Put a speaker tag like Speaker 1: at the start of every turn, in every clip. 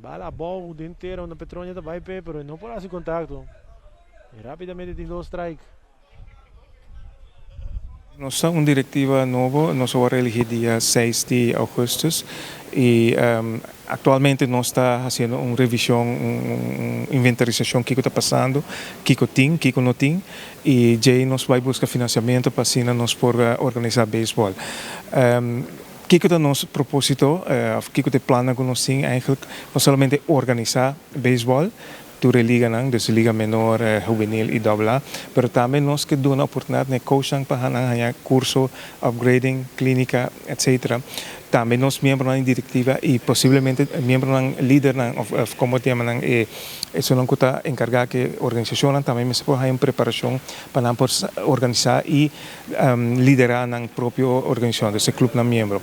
Speaker 1: Bala abou den tera unda Petronia ta bai pe, pero no por hasi kontakto. I rápidamente tin dos strike.
Speaker 2: Nos ta un direktiva nobo, nos a wòrdu eligí dia 6 di ougùstùs i aktualmente nos ta hasiendo un revishon, un inventarisashon kiko ta pasando, kiko tin, kiko no tin i djei nos bai buska finansiamentu pa asina nos por organisá beisbòl. Kiko ta nos propósito òf kiko ta e plannan ku nos tin eigenlijk? No solamente organisá beisbòl, tur e liganan, dus liga menor, hubenil i dòbel A, pero tambe nos ke duna oportunidat na e coachnan pa nan haña kurso, upgrading, klínika, etcetera. Tambe nos miembronan di direktiva i posiblemente miembronan, lidernan òf komo ta yama nan e esunnan ku ta enkargá ku e organisashonnan tambe mester por haña un preparashon pa nan por organisá i liderá nan propio organisashon, dus e klupnan miembro.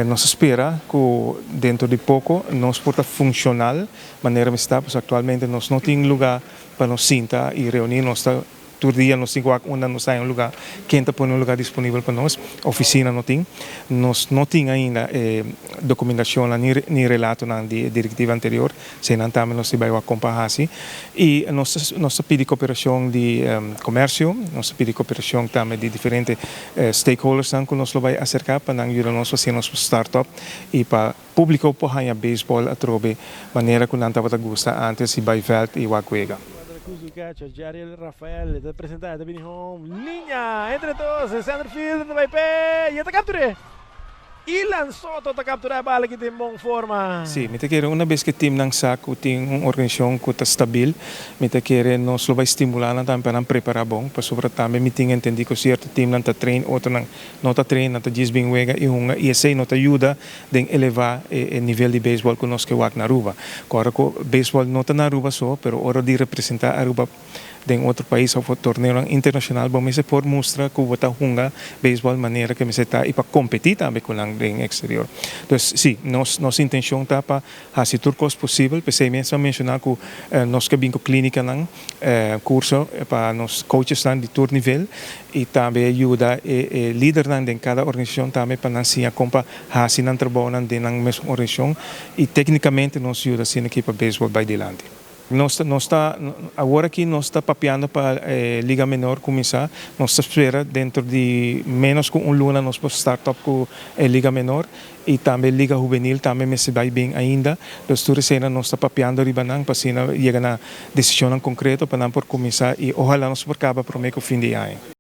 Speaker 2: Nos ta spera ku dentro di poko nos por ta funshonal manera mi sta, pasobra aktualmente nos no tin lugá pa nos sinta i reuní, nos ta tur dia nos tin ku wak unda nos ta haña un lugá, ken ta pone un lugá disponibel pa nos, ofisina no tin, nos no tin ainda e dokumentashonnan ni ni relatonan di e direktiva anterior, eseinan tambe nos tin bai wak kon pa hasi i nos nos ta pidi koperashon di komersio, nos ta pidi koperashon tambe di diferente stakeholdersnan ku nos lo bai aserká pa nan yuda nos pa hasi nos start up i pa Públiko por haña beisbòl atrobe manera ku nan tabata gusta ántes di bai vèlt i wak wega.
Speaker 1: Cruz su catcher Jariel Rafael e ta presenta e ta bini home liña entre dos e center fielder ta bai pe y e ta capture Ilan Soto ta captura e bala aki den bon forma.
Speaker 2: Sí, mi ta kere una bes ku e timnan sa ku tin un organisashon ku ta stabil, mi ta kere nos lo bai stimulá nan tambe pa nan prepará bon, pasobra tambe mi tin entendí ku sierto timnan ta train, otronan no ta train, nan ta djis bin wega i hunga i esei no ta yuda den elevá e nivel di beisbòl ku nos ke wak na Aruba. Kòrda ku beisbòl no ta na Aruba so, pero ora di representá Aruba den otro pais òf torneonan internashonal bo mester por mustra ku bo ta hunga beisbòl manera ke mester ta i pa kompetí tambe ku nan den eksterior. Dus si, nos nos intenshon ta pa hasi tur kos posibel, p'esei mes a menshoná ku nos ke bin ku klínikanan, kurso pa nos coachesnan di tur nivel i tambe yuda e lidernan den kada organisashon tambe pa nan siña kon pa hasi nan trabounan den nan mesun organisashon i teknikamente nos yuda asina aki pa beisbol bai dilanti. Nos ta nos ta awor aki nos ta papiando pa e liga menor kuminsá. Nos ta spera dentro di ménos ku un luna nos por start up ku e liga menor i tambe liga hubenil tambe mester bai bin ainda. Dus tur eseinan nos ta papiando riba nan pa asina yega na desishonnan konkreto pa nan por kuminsá i ohalá nos por kaba promé ku fin di aña.